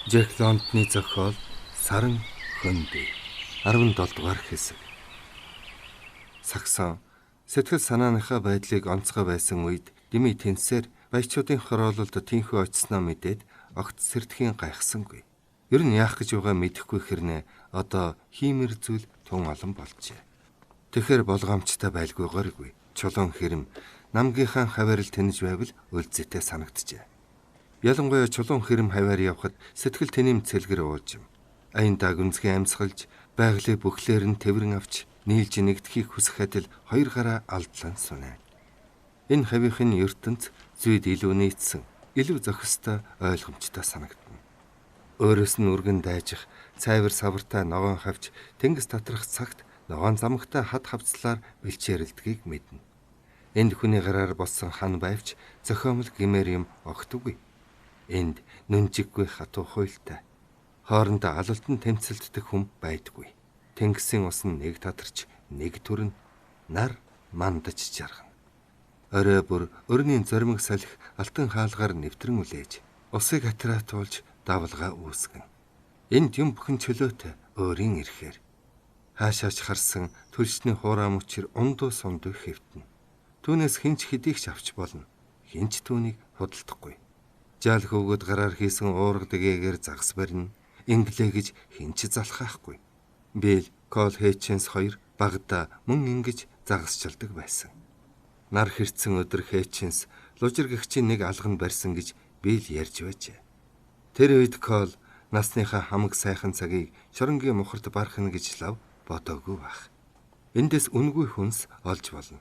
Джек Лондны зохиол Саран хөндөй 17 дугаар хэсэг. Сагсан сэтгэл санааныхаа байдлыг онцгой байсан үед Дими тэнсээр баячуудын хороололд тийнхүү очсноо мэдээд огт сэрдэхийн гайхсангүй. Ер нь яах гэж байгаа мэдэхгүй хэрнээ одоо хиймэр зүйл тун олон болжээ. Тэгэхээр болгоомжтой байлгүйгээргүй. Чулуун хэрэм намгийнхаа хаваарл тэнэж байвал өлзөтэй санагджээ. Ялангуяа чулуун хэрэм хаваар явхад сэтгэл тэнэм цэлгэр уулж юм. Аяндаа гүнзгий амьсгалж байгалыг бүхлээр нь тэврэн авч нийлж нэгдэхийг хүсэх адил хоёр гараа алдлан сунаа. Энэ хавийнхын ертөнц зүйд илүү нийцсэн, илүү зохистой ойлгомжтой санагдана. Өөрөөс нь өргөн дайжих, цайвар савартай ногоон хавч тэнгис татрах цагт ногоон замагтай хад хавцлаар бэлчээрэлдгийг мэднэ. Энд хүний гараар болсон хан байвч зохиомл гимээр юм огт үгүй. Энд нүнжиггүй хатуу хуйлтай. Хоорондоо алалтан тэмцэлддэг хүн байдгүй. Тэнгисийн ус нь нэг татарч нэг төрн нар мандаж жаргана. Орой бүр өрний зоримог салхи алтан хаалгаар нэвтрэн үлээж усыг атраатуулж давлгаа үүсгэн. Энд юм бүхэн чөлөөтэй өөрийн эрхээр. Хаашаач харсан төлшний хуурай мөчир ундуу сундуу хэвтэнэ. Түүнээс хинч хэдийг ч авч болно. Хинч түүнийг худалдахгүй. Жаал хөөгд гараар хийсэн уурга дэгээгээр загас барина. Инглээ гэж хинч залхаахгүй. Бил, Кол Хэченс хоёр багада мөн ингэж загасчилдаг байсан. Нар хэрцэн өдөр Хэченс лужир гэгчийн нэг алганд барьсан гэж Бил ярьж байжээ. Тэр үед Кол насныхаа хамаг сайхан цагийг шоронгийн мухарт барах нь гэж лав бодоогүй байх. Эндээс үнгүй хүнс олж болно.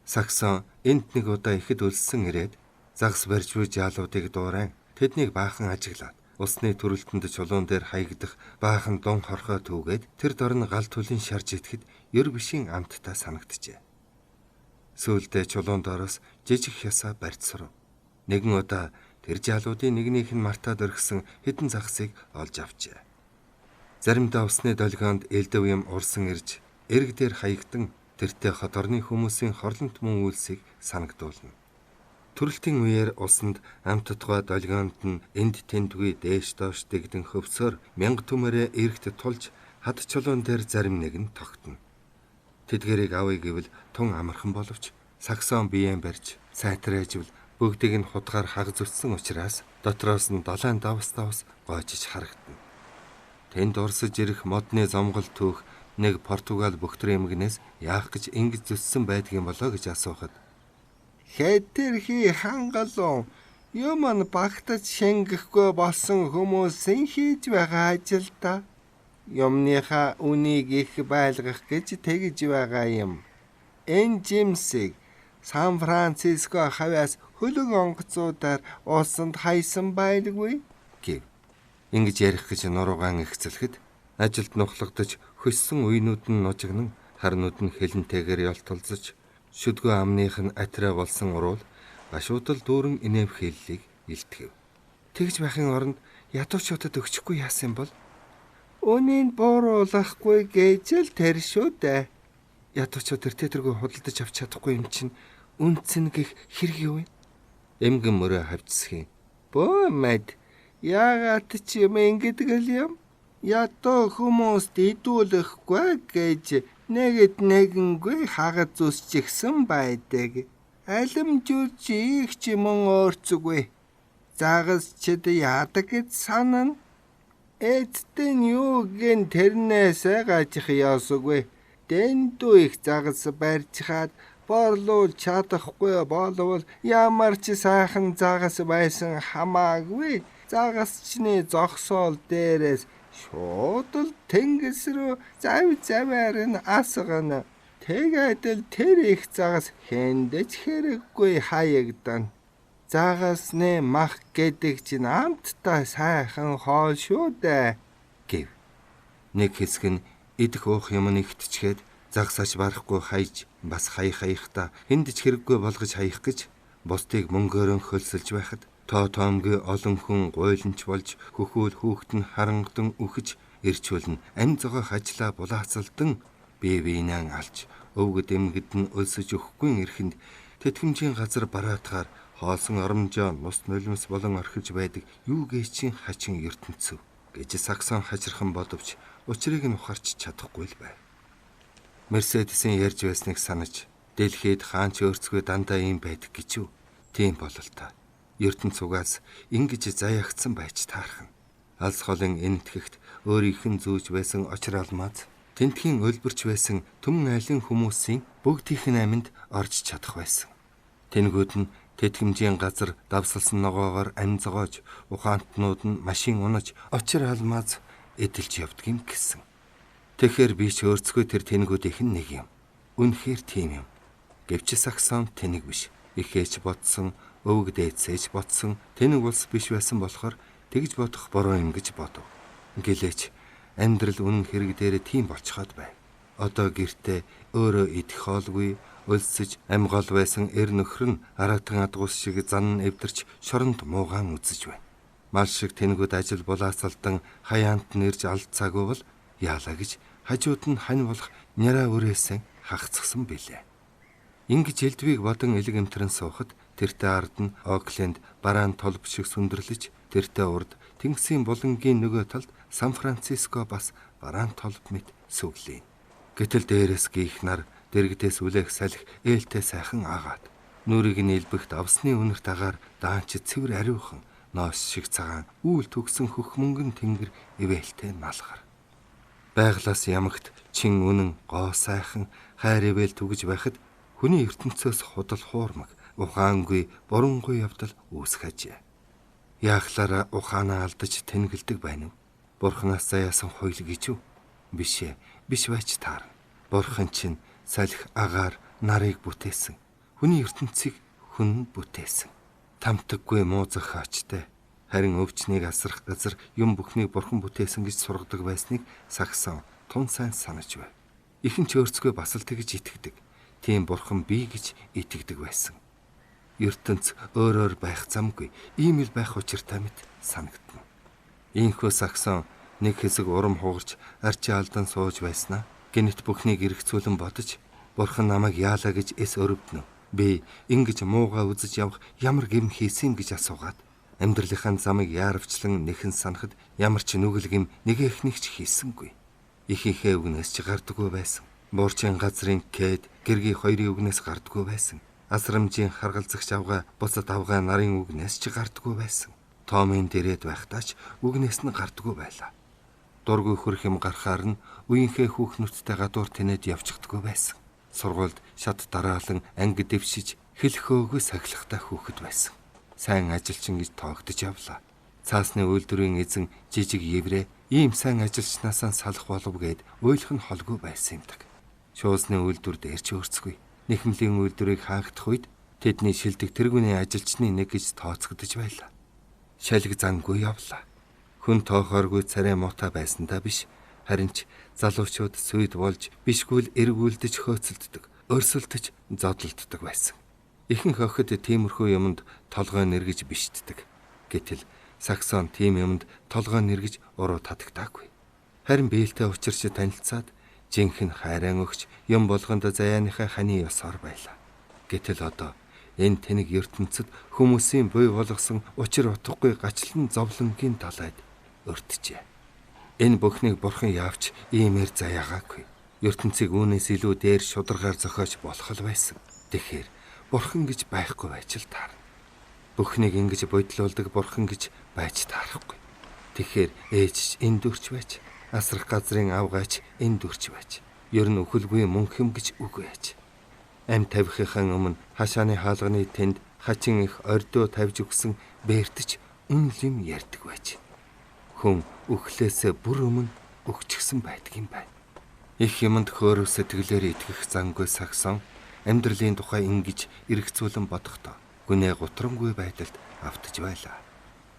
Саксон энд нэг удаа ихэд өлссөн ирээд загас барьж буй жаалуудыг дуурайн тэднийг баахан ажиглаад усны төрөлтөнд чулуун дээр хаягдах баахан дун хорхой түүгээд тэр дор нь гал түлэн шарж идэхэд ер бишийн амттай санагджээ. Сүүлдээ чулуун доороос жижиг хясаа барьж сурав. Нэгэн удаа тэр жаалуудын нэгнийх нь мартаад орхисон хэдэн загасыг олж авчээ. Заримдаа усны долгионд элдв юм урсан ирж эрг дээр хаягдан тэртээ хот орны хүмүүсийн хорлонт мөн үйлсийг санагдуулна. Төрөлтийн үеэр усанд амт тутгай долгионд нь энд тэндгүй дээш доош дэгдэн хөвсөөр мянга түмээрээ эрэгт тулж хад чулуун дээр зарим нэг нь тогтно. Тэдгэрийг авъя гэвэл тун амархан боловч саксон биеэн барьж сайтраажвал бүгдийг нь худгаар хаг зүтсэн учраас дотроос нь долоон давс давс гоожиж харагдана. Тэнд урсаж ирэх модны зомгол түүх нэг Португал бөхтөр эмгэнээс яах гэж ингэж зүтсэн байдгийн болоо гэж асуухад хэтэрхий хангалуун юм нь багтаж шингэхгүй болсон хүмүүсийн хийж байгаа ажил та. Юмныхаа үнийг их байлгах гэж тэгж байгаа юм. Энэ жимсийг Сан Франциско хавьяас хөлөг онгоцуудаар усанд хайсан байлгүй гэв. Ингэж ярих гэж нуруугаан ихцэлхэд ажилд нухлагдаж хөссөн үеинүүд нь нужигнан харнууд нь хэлэнтэйгээр ёлтолзож шүдгөө амных нь атраа болсон уруул гашуудал дүүрэн инээв хэллийг илтгэв. Тэгж байхын оронд ядуучуудад өгчихгүй яасан бол үнийг бууруулахгүй гэж л тэр шүү дээ. Ядуучууд тэр тэргүй худалдаж авч чадахгүй юм чинь үнцэн гих хэрэг юу вэ? Эмгэн мөрөө хавчсхийн. Бөө мэд яагаад ч юм ингэдэг л юм. Ядуу хүмүүст идүүлэхгүй гэж нэгэд нэгэнгүй хагад зүсчихсэн байдаг. Алимжуулж их ч мөн өөрцөггүй. Загасчд яадаг гэж санана. Эцэст нь юу гэн тэрнээсээ гажих ёсгүй. Дэндүү их загас барьчихад борлуулж чадахгүй болвол ямар ч сайхан загас байсан хамаагүй. Загасчны зогсоол дээрээс шууд л тэнгис рүү зав заваар нь асгана. Тэгээд л тэр их загас хэндэж хэрэггүй хаягдана. Загасны мах гэдэг чинь амттай сайхан хоол шүү дээ гэв. Нэг хэсэг нь идэх уух юм нь ихтчихэд загсаач барахгүй хайж бас хаях хаяхдаа хэндэж хэрэггүй болгож хаях гэж бусдыг мөнгөөрөө хөлсөлж байхад тоо тоомгүй олон хүн гуйланч болж хөхүүл хүүхэд нь харангадан үхэж ирчүүлнэ амь зогоо хажлаа булаацалдан бие биенээ алж өвгөд эмгэд нь өлсөж өгөхгүй эрхэнд тэтгэмжийн газар бараатахаар хоолсон оромжоо нус нулимс болон орхиж байдаг юу гээчин хачин ертөнцөв. гэж Саксон хажирхан бодовч учрыг нь ухаарч чадахгүй л байв. Мерседесийн ярьж байсныг санаж дэлхийд хаан ч өөрцгөө дандаа ийм байдаг гэж үү? Тийм бололтой. ертөнц угаас ингэж заяагдсан байж таархан. Алс холын энэтхэгт өөрийнх нь зүүж байсан очир алмаз тентхийн өлбөрч байсан түмэн айлын хүмүүсийн бүгдийнх нь аминд орж чадах байсан. Тэнгүүд нь тэтгэмжийн газар давсалсан ногоогоор ам зогоож, ухаантнууд нь машин унаж, очир алмаз эдэлж явдаг юм гэсэн. Тэгэхээр би ч өөрцгөө тэр тэнгүүдийнх нь нэг юм. Үнэхээр тийм юм. Гэвч Саксон тэнэг биш. Ихээч бодсон, өвөг дээдсээж бодсон, тэнэг улс биш байсан болохоор тэгж бодох буруу юм гэж бодов. Гэлээч амьдрал үнэн хэрэг дээр тийм болцоход байв. Одоо гэртээ өөрөө идэх хоолгүй, өлсөж амь гол байсан эр нөхөр нь араатан адгуус шиг зан эвдэрч шоронд муугаан үзэж байна. Мал шиг тэнгүүд ажил булаацалдан хаяант нь ирж алдцаагүй бол яалаа гэж хажууд нь хань болох няраа өрөөсөн хагацсан билээ. Ингэж элдвийг бодон элэг эмтрэн суухад тэртээ ард нь Окленд бараан толб шиг сүндэрлэж, тэртээ урд тэнгисийн булангийн нөгөө талд Сан Франциско бас бараан толб мэт сүглээ. Гэтэл дээрээс гийх нар дэрэгдээс үлээх салхи ээлтэй сайхан агаад нүрийг нь илбэгт авсны үнэрт агаар даанч цэвэр ариухан ноос шиг цагаан үүл төгсөн хөх мөнгөн тэнгэр ивээлтэй налгар. Байглаас ямагт чин үнэн гоо сайхан хайр ивэл түгэж байхад хүний ертөнцөөс худал хуурмаг ухаангүй бурангүй явдал үүсэх ажээ. Яахлаараа ухаанаа алдаж тэнгэлдэг байна уу? Бурханаас заяасан хуйл гэж үү? Биш ээ, биш байж таарна. Бурхан чинь салхи агаар нарыг бүтээсэн. Хүний ертөнцийг хүн бүтээсэн. Тамтаггүй муу зохиочтой. Харин өвчнийг асрах газар юм бүхнийг бурхан бүтээсэн гэж сургадаг байсныг Саксон тун сайн санаж байв. Ихэнх ч өөрсгөө бас л тэгж итгэдэг. Тийм бурхан бий гэж итгэдэг байсан. Ертөнц өөрөөр байх замгүй, ийм л байх учиртай мэт санагдана. Ийхүү Саксон нэг хэсэг урам хугарч арчи алдан сууж байснаа гинэт бүхнийг эргцүүлэн бодож бурхан намайг яалаа гэж эс өрөвдөнө. Би ингэж муугаа үзэж явах ямар гэм хийсэн юм гэж асуугаад амьдралынхаа замыг яарвчлан нэхэн санахад ямар ч нүгэл гэм нэгэхнийг ч хийсэнгүй. Ихийнхээ үгнээс ч гардаггүй байсан. Буурчин газрын кэд гэргийн хоёрын үгнээс гардаггүй байсан. Асрамжийн харгалзагч авгаа бусад авгаа нарын үгнээс ч гардаггүй байсан. Томын дэрээд байхдаа ч үгнээс нь гардаггүй байлаа. Дургүй хөрх юм гарахаар нь үеийнхээ хүүхнүүдтэй гадуур тэнэд явчихдаггүй байсан. Сургуульд шат дараалан анги дэвшиж хэлэх өөгүй сахилахтай хүүхэд байсан. Сайн ажилчин гэж тоогдож явлаа. Цаасны үйлдвэрийн эзэн жижиг еврей ийм сайн ажилчнаасаа салах болов гэд уйлах нь холгүй байсан юмдаг. Шуусны үйлдвэр дээр ч өөрцгүй. Нэхмлийн үйлдвэрийг хаагдах үед тэдний шилдэг тэргүүний ажилчны нэг гэж тооцогдож байлаа. Шалиг зангүй явлаа. Хүн тоохооргүй царай муутай байсандаа биш. Харин ч залуучууд сүйд болж бишгүй л эргүүлдэж хөөцөлддөг, өрсөлдөж зодолддог байсан. Ихэнх охид тиймэрхүү юмд толгой нэргэж бишддэг. Гэтэл Саксон тийм юмд толгой нэргэж уруу татагтаагүй. Харин биелтэй учирч танилцаад жинхэнэ хайран өгч юм болгонд заяаныхаа ханы ёсоор байлаа. Гэтэл одоо энэ тэнэг ертөнцид хүмүүсийн буй болгосон учир утгагүй гачлан зовлонгийн талайд өртжээ. Энэ бүхнийг бурхан яавч иймээр заяагаагүй. ертөнцийг үүнээс илүү дээр шударгаар зохиож болох л байсан. Тэгэхээр бурхан гэж байхгүй байж л таарна. Бүхнийг ингэж бодлуулдаг бурхан гэж байж таарахгүй. Тэгэхээр ээж ч энд дүрч байж, асрах газрын авгаач энд дүрч байж. Ер нь үхэлгүй мөнх юм гэж үг байж. Ам тавихынхаа өмнө хашааны хаалганы тэнд хачин их ордио тавьж өгсөн бэртэж үнэл юм ярьдаг байж. Хүн үхлээсээ бүр өмнө өгчихсэн байдаг юм байна. Их юмд хөөрөв сэтгэлээр итгэх зангүй Саксон амьдралын тухай ингэж эргцүүлэн бодохдоо гүнээ гутрангүй байдалд автаж байлаа.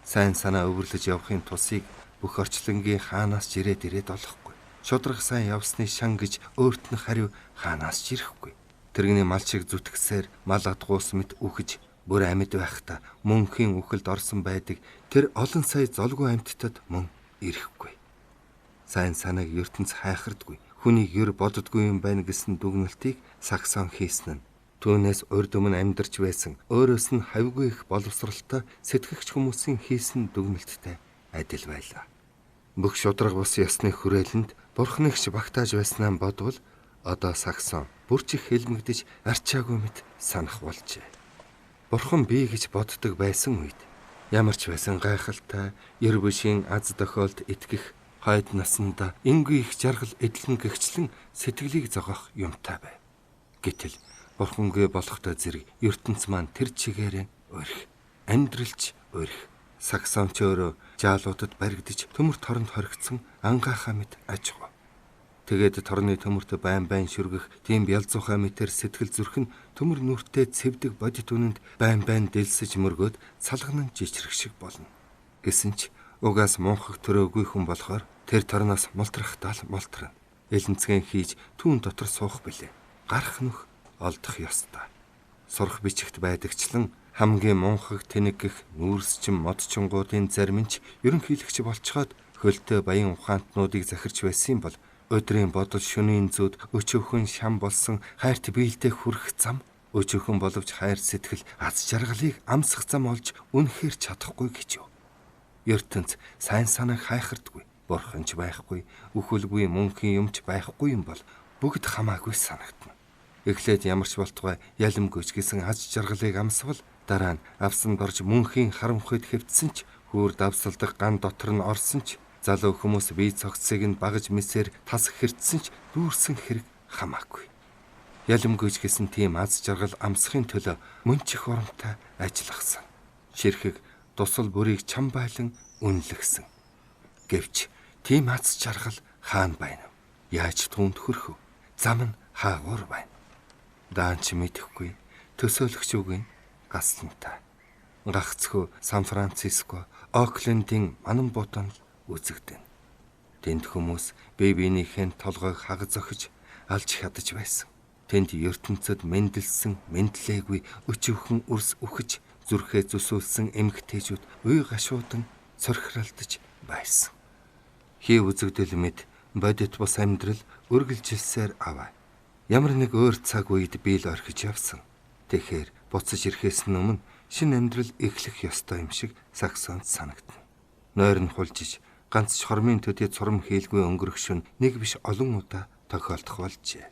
Сайн санаа өвөрлөж явахын тусыг бүх орчлонгийн хаанаас ч ирээд ирээд олохгүй. Шудрах сайн явсны шан гэж өөрт нь хариу хаанаас ч ирэхгүй. Тэрэгний мал шиг зүтгэсээр мал адгуус мэт үхэж бүр амьд байхдаа мөнхийн үхэлд орсон байдаг тэр олон сая золгүй амьтдад мөн ирэхгүй. Сайн санааг ертөнц хайхардгүй, хүнийг ер боддгүй юм байна гэсэн дүгнэлтийг Саксон хийсэн нь түүнээс урд өмнө амьдарч байсан өөрөөс нь хавьгүй их боловсралтай сэтгэгч хүмүүсийн хийсэн дүгнэлттэй адил байлаа. Бүх шудраг бус ёсны хүрээлэнд бурхныг ч багтааж байснаа бодвол одоо Сагсан бүрч их хэлмэгдэж арчаагүй мэт санах болжээ. Бурхан бий гэж боддог байсан үед ямар ч байсан гайхалтай ер бишийн аз тохиолд итгэх хойд насанда ингүй их жаргал эдлэн гэгчлэн сэтгэлийг зогоох юмтай байв. Гэтэл бурхангүй болохтой зэрэг ертөнц маань тэр чигээрээ урих, амьдралч урих. Сагсан ч өөрөө жаалуудад баригдаж төмөр торонд хоригдсон ангаахаа мэт аж ахуй. Тэгээд торны төмөрт байн байн шүргэх тийм бялзуухай мэтэр сэтгэл зүрх нь төмөр нүртээ цэвдэг бодит үнэнд байн байн дэлсэж мөргөөд салганан жичрэх шиг болно. Гэсэн ч угаас мунхаг төрөөгүй хүн болохоор тэр торноос мултрахтаа л мултрна. Элэнцгэн хийж түүн дотор суух билээ. Гарах нүх олдох ёстой. Сурах бичигт байдагчлан хамгийн мунхаг тэнэг гэх нүүрсчин модчингуудын зарим нь ч ерөнхийлөгч болцоход хөлтөө баян ухаантнуудыг захирч байсан юм бол өдрийн бодол шөнийн зүуд өчөөхөн шам болсон хайрт биелдэ хүрэх зам өчөөхөн боловч хайр сэтгэл аз жаргалыг амсах зам олж үнэхээр чадахгүй гэж юу. Ертөнц сайн санааг хайхардгүй, бурхан ч байхгүй, үхэлгүй мөнхийн юмч байхгүй юм бол бүгд хамаагүй санагдана. Эхлээд ямар ч болтугай ялимгүйч гэсэн аз жаргалыг амсвал дараа нь авсан дорж мөнхийн харамхуйд хэвтсэн ч хүүр давсалдах ган дотор нь орсон ч залуу хүмүүс бие цогцсыг нь багаж мэсээр тас хэртсэн ч дүүрсэн хэрэг хамаагүй. Ялимгүйч гэсэн тийм аз жаргал амсахын төлөө мөнчих урамтай ажиллахсан. Ширхэг дусал бүрийг чам байлан үнэлгсэн. Гэвч тийм аз жаргал хаана байна вэ? Яаж түүнд хүрэх вэ? Зам нь хаагуур байна. Даанч мэдэхгүй, төсөөлөгч үгүй гаслантай. Гагцхүү Сан Франциско, Оклендын манан бутан л үзэгдэнэ. Тэнд хүмүүс бие биенийхээ толгойг хаг зохиж алж хядаж байсан. Тэнд ертөнцөд мэндэлсэн, мэндлээгүй өчөвхөн үрс үхэж, зүрхээ зүсүүлсэн эмэгтэйчүүд уй гашуудан цорхиралдаж байсан. Хий үзэгдэл мэд бодит бус амьдрал үргэлжилсээр аваа. Ямар нэг өөр цаг үед би л орхиж явсан. Тэгэхээр буцаж ирэхээс өмнө шинэ амьдрал эхлэх ёстой юм шиг Сагсонд санагдана. Нойр нь хулжиж ганц ч хормын төдий цурам хийлгүй өнгөрөх шөнө нэг биш олон удаа тохиолдох болжээ.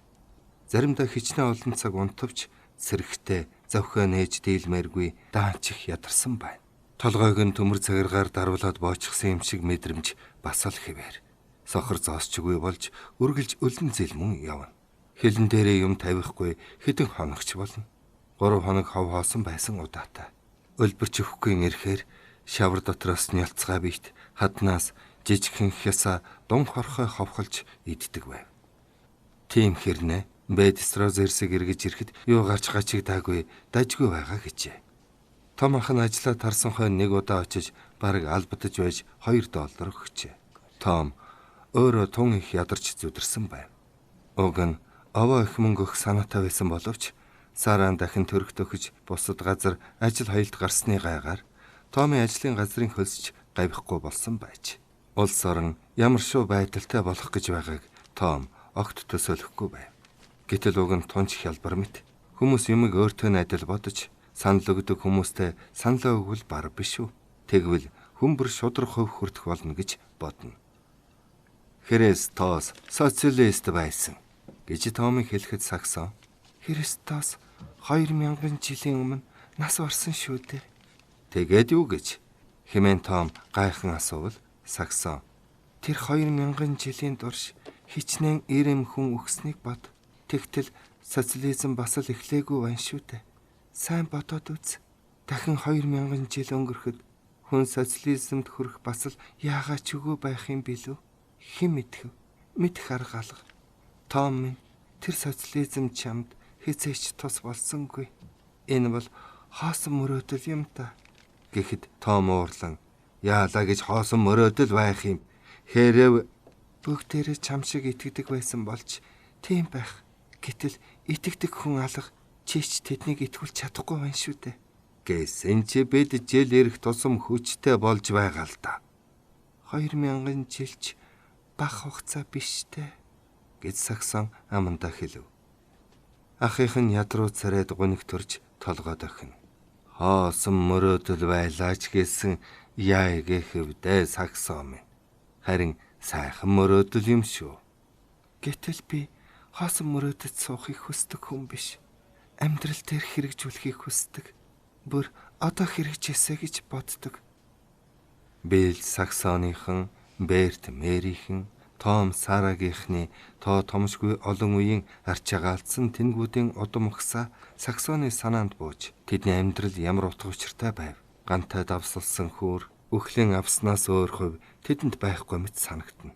Заримдаа хичнээн олон цаг унтавч цэрэгтэй зовхио нээж дийлмээргүй даанч их ядарсан байна. Толгойг нь төмөр цагиргаар даруулаад боочсон юм шиг мэдрэмж бас л хэвээр. Сохор зоосчгүй болж үргэлж өлөн зэлмэн явна. Хилэн дээрээ юм тавихгүй хэдэн хоногч болно. 3 хоног хов хоосон байсан удаатай. Өлбөрч өгөхгүй ирэхээр шавар дотроос нялцгай бит хаднаас жижигхэн хясаа дун хорхой ховхолж иддэг байв. Тийм хэрнээ Бэдстрозерсыг эргэж ирэхэд юу гарч гачигдаагүй дажгүй байгаа гэжээ. Том ах нь ажлаа тарсан хойно нэг удаа очиж бараг албадаж байж $2 өгчээ. Том өөрөө тун их ядарч зүдэрсэн байв. Уг нь овоо их мөнгө өгөх санаатай байсан боловч Саран дахин төрөх төхөж бусад газар ажил хоёлд гарсны гайгаар Томын ажлын газрын хөлсч гавихгүй болсон байж. Улс орон ямар шүү байдалтай болох гэж байгааг Том огт төсөөлөхгүй байв. Гэтэл уг нь тунч хялбар мэт. Хүмүүс юмыг өөртөө найдал бодож санал өгдөг хүмүүстэй саналаа өгвөл бар биш үү? Тэгвэл хүн бүр шудраг хувь хүртэх болно гэж бодно. Христос социалист байсан гэж Томыг хэлэхэд Сагсан. Христос 2000 жилийн өмнө нас барсан шүү дээ. Тэгээд юу гэж хэмээн Том гайхан асуувал Сагсан. Тэр 2000 жилийн турш хичнээн ирэм хүн өгснийг бод. Тэгтэл социализм бас л эхлээгүй байна шүү дээ. Сайн бодоод үз. Дахин 2000 жил өнгөрөхөд хүн социализмд хүрэх бас л яагаад ч үгүй байх юм билүү? Хэн мэдэх вэ? Мэдэх арга алга. Том минь тэр социализм чамд хизээч тус болсонгүй. Энэ бол хоосон мөрөөдөл юм та. Гэхэд Том уурлан яалаа гэж хоосон мөрөөдөл байх юм. Хэрэв бүгдээрээ чам шиг итгэдэг байсан болж тийм байх. Гэтэл итгэдэг хүн алга чи ч тэднийг итгүүлж чадахгүй байна шүү дээ. Гэсэн чи бид жил ирэх тусам хүчтэй болж байгаа л да. 2000 жилч бага хугацаа биш дээ гэж Сагсан амандаа хэлв. Ахынх нь ядруу царайд гуниг төрж толгой дохино. Хоосон мөрөөдөл байлаач гэсэн яа гэхэвдэ Сагсан минь. Харин сайхан мөрөөдөл юм шүү. Гэтэл би хоосон мөрөөдөд суухыг хүсдэг хүн биш. Амьдрал дээр хэрэгжүүлэхийг хүсдэг. Бүр одоо хэрэгжээсэй гэж боддог. Билл Саксоныхан, Берт Мэрийнхэн, Том Сарагийнхны тоо томшгүй олон үеийн арчаагаа алдсан тэнгүүдийн удам угсаа Саксоны санаанд бууж тэдний амьдрал ямар утга учиртай байв. Гантай давсалсан хөөр үхлийн авснаас өөр хувь тэдэнд байхгүй мэт санагдана.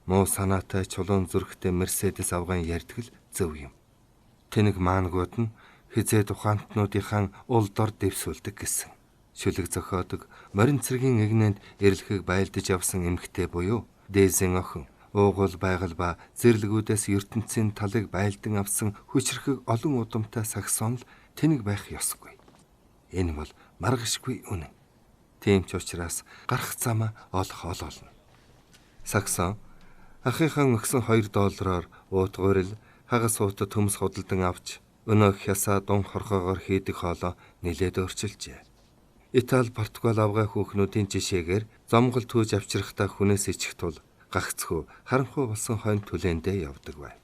Муу санаатай чулуун зүрхтэй Мерседес авган ярьдаг л зөв юм. Тэнэг маангууд нь хизээд ухаантнуудынхаа ул дор дэвсүүлдэг гэсэн. Шүлэг зохиодог морин цэргийн эгнээнд эрэлхэг байлдаж явсан эмэгтэй буюу Дээзэн охин уугуул байгаль ба зэрлэгүүдээс ертөнцийн талыг байлдан авсан хүчрхэг олон удамтай Саксон л тэнэг байх ёсгүй. Энэ бол маргашгүй үнэн. Тийм ч учраас гарах замаа олох ололно. Саксон ахынхаа өгсөн 2 доллараар уут гурил хагас уутад төмс худалдан авч өнөөх хясаа дун хорхоогоор хийдэг хоолоо нилээд өөрчилжээ. Итали, Португал авгай хүүхнүүдийн жишээгээр зомгол түүж авчрахтаа хүнээс ичих тул гагцхүү харанхуй болсон хойно түлээндээ явдаг байв.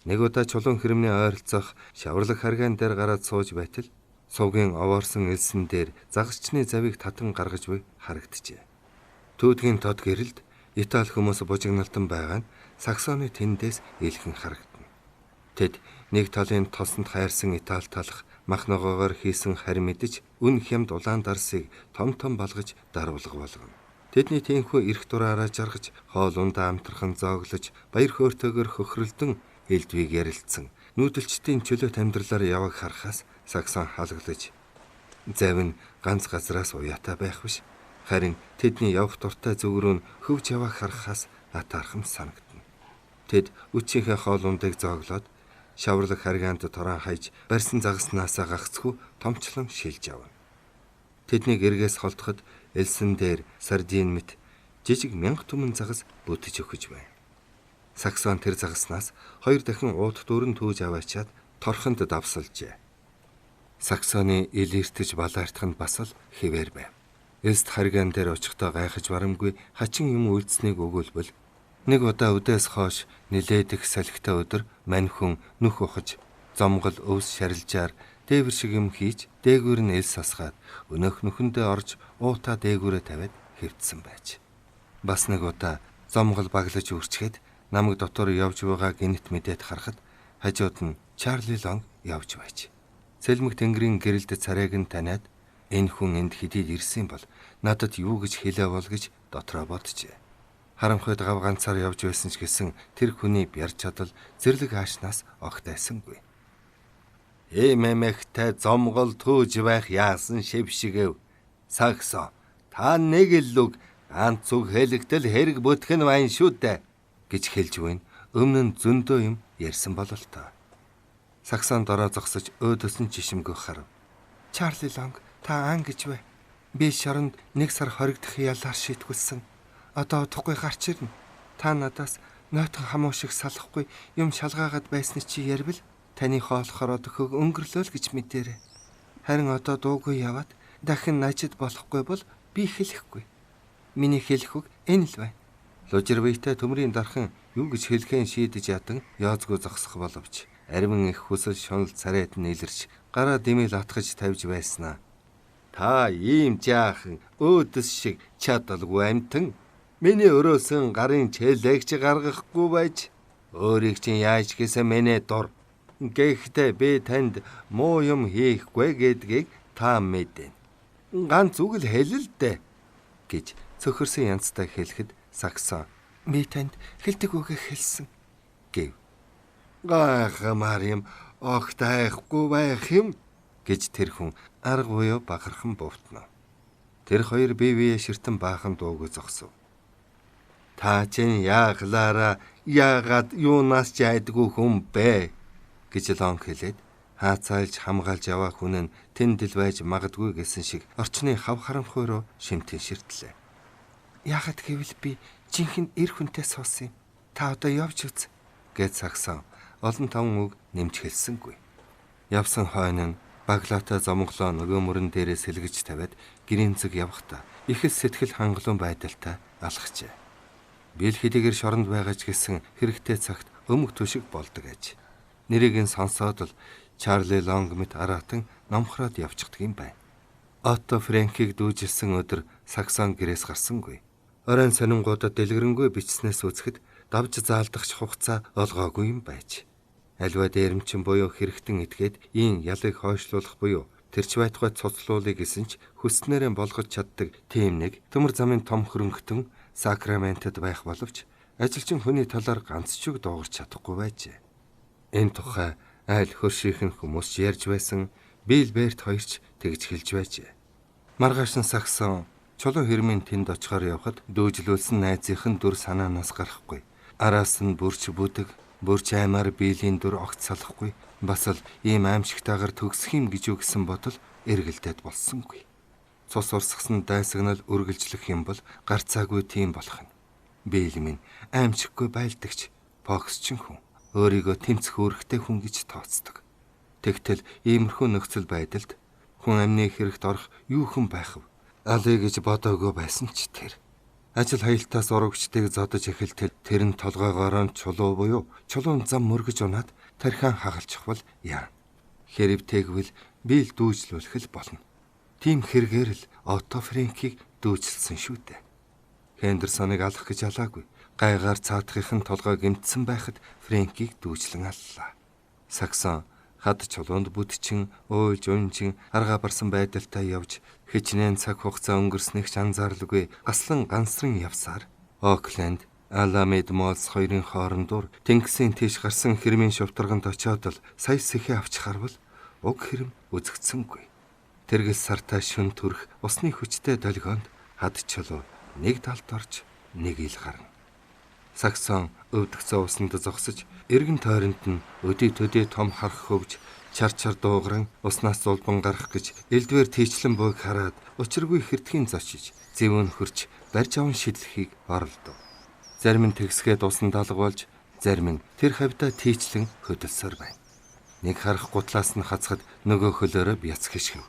Нэг удаа чулуун хэрмний ойролцоох шаварлаг харгаан дээр гараад сууж байтал сувгийн овоорсон элсэн дээр загасчны завыг татан гаргаж буй харагджээ. Түүдгийн тод гэрэлд Итали хүмүүс бужигналтан байгаа нь Саксоны тэндээс илхэн харагдана. Тэд нэг талын тосонд хайрсан Итали талах мах ногоогоор хийсэн харь мэдэж үн хямд улаан дарсыг том том балгаж даруулга болгоно. Тэдний тийхүү эрх дураараа жаргаж хоол ундаа амтрхан зооглож баяр хөөртэйгээр хөхрөлдөн элдвийг ярилцсан нүүдэлчдийн чөлөөт амьдралаар яваг харахаас Саксон халаглаж завь нь ганц газраас уяатай байх биш. Харин тэдний явах дуртай зүг рүү нь хөвж яваг харахаас атаархан санагдана. Тэд үчийнхээ хоол ундыг зооглоод шаварлаг харгаанд торон хайж барьсан загаснасаа гагцхүү томчлон шилж явна. Тэднийг эргээс холдоход элсэн дээр сардин мэт жижиг 1000 түмэн загас бүтэж өгөж байна. Саксон тэр загаснаас 2 дахин уут дүүрэн түүж аваачаад торхонд давсалжээ. Саксоны ил эртэж балаартах нь бас л хэвээр байв. Элст харгаан дээр очихдоо гайхаж барамгүй хачин юм үйлдсэнийг өгүүлбэл нэг удаа үдээс хойш нилээд их салхитай өдөр мань хүн нүх ухаж зомгол өвс шарилжаар дээвэр шиг юм хийж дээгүүр нь элс асгаад өнөөх нүхэндээ орж уутаа дээгүүрээ тавиад хэвтсэн байж. Бас нэг удаа зомгол баглаж үрчгээд намаг дотор явж байгаа гинэт мэдээд харахад хажууд нь Чарли Лонг явж байж. Цэлмэг тэнгэрийн гэрэлд царайг нь таниад энэ хүн энд хэдийд ирсэн бол надад юу гэж хэлээ бол гэж дотроо боджээ. Харамхуйд гав ганцаар явж байсан ч гэсэн тэр хүний бяр чадал зэрлэг аашнаас огт айсангүй. Эмэмэгтэй зомгол түүж байх яасан шив шигэв. Саксон та нэг л үг ганц үг хэлэгтэл хэрэг бүтэх нь байна шүү дээ гэж хэлж байна. Өмнө нь зөндөө юм ярьсан бололтой. Саксон дороо зогсож өөдөөс нь жишимгүй харав. Чарли Лонг та аан гэж вэ? Би шоронд 1 сар хоригдох ялаар шийтгүүлсэн. Одоо удахгүй гарч ирнэ. Та надаас нойтхон хамуу шиг салахгүй юм шалгаагаад байсны чи ярбал таны хоол хороо дөхөг өнгөрлөө л гэж мэдээрэй. Харин одоо дуугүй яваад дахин нажид болохгүй бол би хэлэхгүй. Миний хэлэх үг энэ л байна. Лужирвэйтэй төмрийн дархан юу гэж хэлэхээ шийдэж ядан яозгүй зогсох боловч ариван их хүсэл шунал царайд нь илэрч гараа дэмэл атгаж тавьж байснаа. Та ийм жаахан өөдөс шиг чадалгүй амтан миний өрөөсөн гарын чэлээгч гаргахгүй байж өөрийг чинь яаж гэсэн мэнэ дур. Гэхдээ би танд муу юм хийхгүй гэдгийг та мэднэ. Ганц үг л хэл л дээ гэж цөхөрсөн янзтай хэлэхэд Саксон би танд хэлдэг үгээ хэлсэн гэв. Гайхамаар юм огт айхгүй байх юм гэж тэр хүн арга буюу бахархан бувтна. Тэр хоёр бие бие ширтэн баахан дуугүй зогсов. Та чинь яахлаараа яагаад юунаас ч айдгүй хүн бэ гэж Лонг хэлээд хаацаалж хамгаалж яваа хүн нь тэндэл байж магадгүй гэсэн шиг орчны хав харанхуй руу шимтэн ширтлээ. Яагаад гэвэл би жинхэнэ эр хүнтэй суусан юм. Та одоо явж үз гэж Саксон олон таван үг нэмж хэлсэнгүй. Явсан хойно нь баглаатай зомглоо нөгөө мөрөн дээрээ сэлгэж тавиад гэрийн зүг явахдаа их л сэтгэл хангалуун байдалтай алхажээ. Бил хэдийгээр шоронд байгаа ч гэсэн хэрэгтэй цагт өмг төшиг болдог аж. Нэрийг нь сонсоод л Чарли Лонг мэт араатан номхроод явчихдаг юм байна. Отто Фрэнкийг дүүжилсэн өдөр Саксон гэрээс гарсангүй. Оройн сонингуудад дэлгэрэнгүй бичснээс үзэхэд давж заалдахч хугацаа олгоогүй юм байж. Альва дээрэмчин буюу хэрэгтэн этгээд ийн ялыг хойшлуулах буюу тэрч байтугай цуцлуулъя гэсэн ч хүснээрээ болгож чаддаг тийм нэг төмөр замын том хөрөнгөтөн Сакраментод байх боловч ажилчин хүний талаар ганц ч үг дуугарч чадахгүй байжээ. Энэ тухай айл хөршийнхэн хүмүүс ч ярьж байсан. Билл Берт хоёрч тэгж хэлж байжээ. Маргааш нь Саксон чулуу хэрмийн тэнд очихоор явхад дүүжлүүлсэн найзынх нь дүр санаанаас гарахгүй. Араас нь бүрч бүдэг, бүрч аймаар Биллийн дүр огт салахгүй. Бас л ийм аимшигтайгаар төгсөх юм гэж юу гэсэн бодол эргэлдээд болсонгүй. Цус урсгасан дайсагнал үргэлжлэх юм бол гарцаагүй тийм болох нь. Билл минь аимшиггүй байлдагч боксчин хүн. Өөрийгөө тэмцэх үүрэгтэй хүн гэж тооцдог. Тэгтэл иймэрхүү нөхцөл байдалд хүн амны хэрэгт орох юу хүн байх вэ? Алъя гэж бодоогүй байсан ч тэр. Ажил хаялтаас урагчдыг зодож эхэлтэл тэр нь толгойгоороо чулуу буюу чулуун зам мөргөж унаад тархиан хагалчихвал яа. Хэрв тэгвэл би л дүүжлүүлэх л болно. Тийм хэрэгээр л Отто Фрэнкийг дүүжилсэн шүү дээ. Хендерсоныг алах гэж алаагүй. Гайгаар цаатахын толгой гэмтсэн байхад Фрэнкийг дүүжлэн аллаа. Саксон хад чулуунд бүдчин, уйлж унжин аргаа барсан байдалтай явж хичнээн цаг хугацаа өнгөрснийг ч анзааралгүй гаслан гансран явсаар Окленд, Аламед Молс хоёрын хоорондоор тэнгисийн тийш гарсан хэрмийн шувтарганд очиод л сая сэхээ авч харвал уг хэрэм үзэгдсэнгүй. Тэргэл сартай шүн төрх усны хүчтэй долгионд хад чулуу нэг талд орж нэг ил гарна. Саксон өвдөгцөө усанд зогсож эргэн тойронд нь өдий төдий том харах хөвж чар чар дуугаран уснаас зулбан гарах гэж элдвэр тийчлэн буйг хараад учиргүй хэртхийн зочиж зэвүүн хөрч барьж аван шидлэхийг оролдов. Зарим нь тэгсгээд усан далга болж зарим нь тэр хавьдаа тийчлэн хөдөлсөр байна. Нэг харах гутлаас нь хацхад нөгөө хөлөөрөө бяц хишгэв.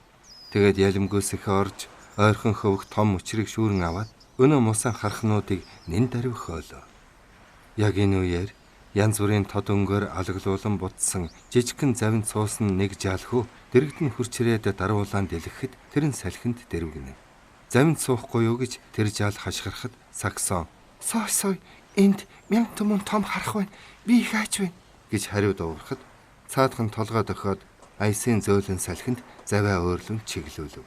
Тэгээд ялимгүй сэхэ орж ойрхон хөвөх том мөчрийг шүүрэн аваад өнөө мусан хархнуудыг нэн даруй хөөлөө. Яг энэ үеэр янз бүрийн тод өнгөөр алаглуулан будсан жижигхэн завинд суусан нэг жаалхүү дэрэгдэн хурч ирээд даруулаан дэлгэхэд тэр нь салхинд дэрвгэнэ. Завинд суухгүй юу гэж тэр жаал хашгирахад Саксон "Сой сой энд 1000 түмэн том харах байна. Би их айч байна" гэж хариу дуугарахад цаадхан толгой дохиод аясын зөөлөн салхинд завиа өөрлөн чиглүүлв.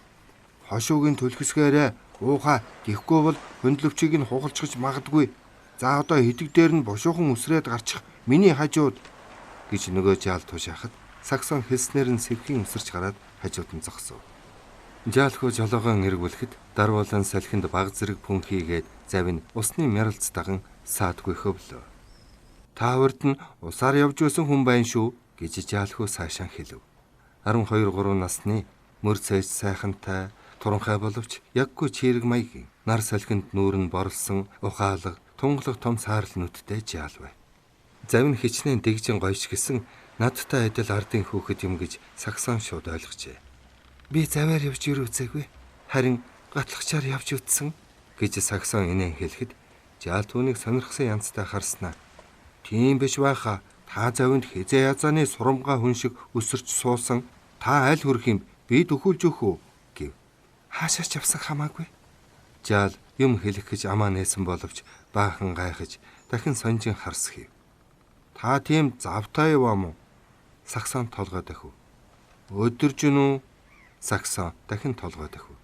Хошуугийн түлхэсгээрээ уухаа гихгүй бол хөндлөвчийг нь хугалчихж магадгүй. За одоо хэдэг дээр нь бушуухан үсрээд гарчих миний хажууд гэж нөгөө жаал тушаахад Саксон хэлснээр нь сэвхийн үсэрч гараад хажууд нь зогсов. Жаалхуу жолоогоо эргүүлэхэд дарвуулан салхинд баг зэрэг пүн хийгээд завин усны мяралц даган саадгүй хөвлөө. Та урд нь усаар явж байсан хүн байна шүү гэж жаалхуу цаашаа хэлв. 12 3 насны мөр цайж сайхантай туранхай боловч яггүй чирэг маягийн нар салхинд нүүр нь борлсон ухаалаг тунгалаг том саарл нүдтэй жаал бай. Завин хичнээн дэгжин гоёч гэсэн надтай адил ардын хүүхэд юм гэж Саксон шууд ойлгожээ. Би заваар явж юу үзээгүй. Харин гатлахчаар явж үтсэн гэж Саксон инээн хэлэхэд жаал түүнийг сонирхсан янзтай харснаа. Тийм биш байхаа. Та завинд хизээ язааны сурамгаа хүн шиг өсөрч суусан. Та аль хөрөх юм би дөхүүлж өгөх үү гэв. Хаашаа ч явсан хамаагүй. Жаал юм хэлэх гэж амаа нээсэн боловч баахан гайхаж дахин сонжин харс хийв. Та тийм завтай яваа мó? Саксон толгой дохив. Өдөржин үү? Саксон дахин толгой дохив.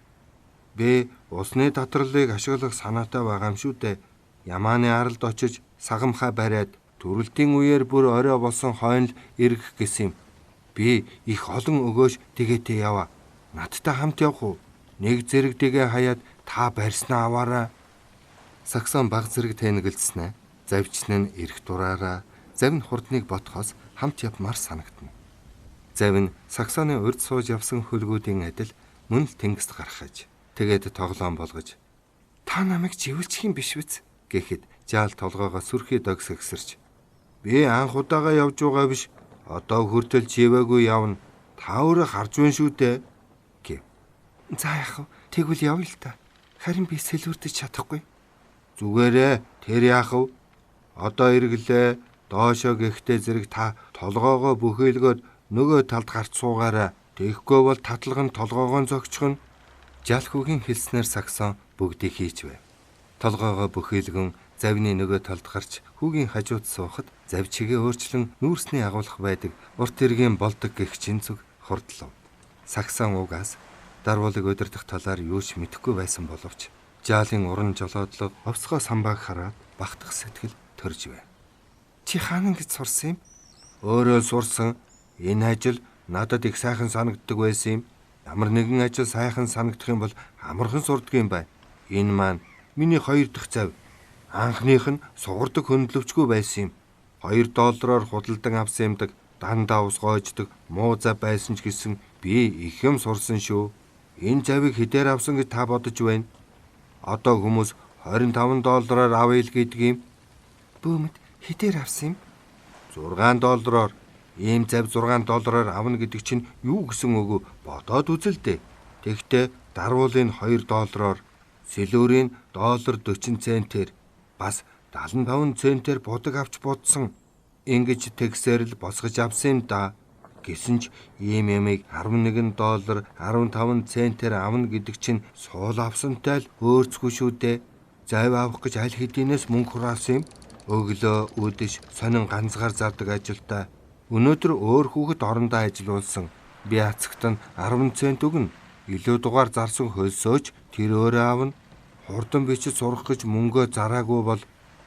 Би усны татварлыг ашиглах санаатай байгаа юм шүү дээ. Ямааны аралд очиж сагамхаа бариад төрөлтийн үеэр бүр орой болсон хойно л эргэх гэсэн юм. Би их олон өгөөж тэгээтэй яваа. Надтай хамт явах уу? Нэг зэрэг дэгээ хаяад та барьснаа аваарай. Саксон баг зэрэг тэнэгэлдснэ. Завчин нь эрх дураараа завин хурдныг ботхоос хамт явмаар санагдана. Завин Саксоны урд сууж явсан хөлгүүдийн адил мөн л тэнгист гарахаж. Тэгээд тоглоом болгож та намайг живүүлчих юм биш биз гэхэд жаал толгоогоо сүрхий догс өгсөрч би анх удаага явж байгаа биш. Одоо хүртэл живээгүй явна. Та өөрөө харж байна шүү дээ гэв. За яах вэ? Тэгвэл явъя л та. Харин би сэлвэрдэж чадахгүй. Зүгээрээ тэр яах вэ? Одоо эргэлээ. Доошоо гэхтээ зэрэг та толгоогоо бүхээлгөөд нөгөө талд гарч суугаарай. Тэгэхгүй бол татлага нь толгоогоо зөгчих нь. Жалхүүгийн хэлснээр Сагсан бүгдийг хийж байв. Толгоогоо бүхээлгэн завны нөгөө талд гарч хүүгийн хажууд суухад зав чигээ өөрчлөн нүүрсний агуулах байдаг урт эргийн болдог гэх чин зүг хурдлав. Сагсан угаас дарвуулыг удирдах талаар юу ч мэдэхгүй байсан боловч Жаалын уран жолоодлого овсгоо самбааг хараад багтах сэтгэл төрж байв. Чи хаана ингэж сурсан юм? Өөрөө сурсан. Энэ ажил надад их сайхан санагддаг байсан юм. Ямар нэгэн ажил сайхан санагдах юм бол амархан сурдаг юм байна. Энэ маань миний 2 дахь зав. Анхных нь сугардаг хөндлөвчгүй байсан юм. 2 доллараар худалдан авсан юмдаг, дандаа ус гоождог, муу зав байсан ч гэсэн би их юм сурсан шүү. Энэ завыг хэдээр авсан гэж та бодож байна? Одоо хүмүүс 25 доллараар авъя л гэдэг юм. Бөөмөд хэдээр авсан юм? 6 доллараар. Ийм зав 6 доллараар авна гэдэг чинь юу гэсэн үг бодоод үзэл дээ. Тэгтээ дарвуулын 2 доллараар, сэлүүрийн доллар 40 центээр, бас 75 центээр будаг авч будсан. Ингэж тэгсээр л босгож авсан юм да. Гэсэн ч ийм ямыг 11 доллар 15 центээр авна гэдэг чинь суул авсантай л өөрцгүй шүү дээ. Зав авах гэж аль хэдийнээс мөнгө хураасан юм. Өглөө үдэш сонин ганцгаар зардаг ажилтай. Өнөөдөр өөр хүүхэд орондоо ажилуулсан. Би ацагт нь 10 цент өгнө. Илүү дугаар зарсан хөлсөөч тэр өөрөө авна. Хурдан бичиж сурах гэж мөнгөө зараагүй бол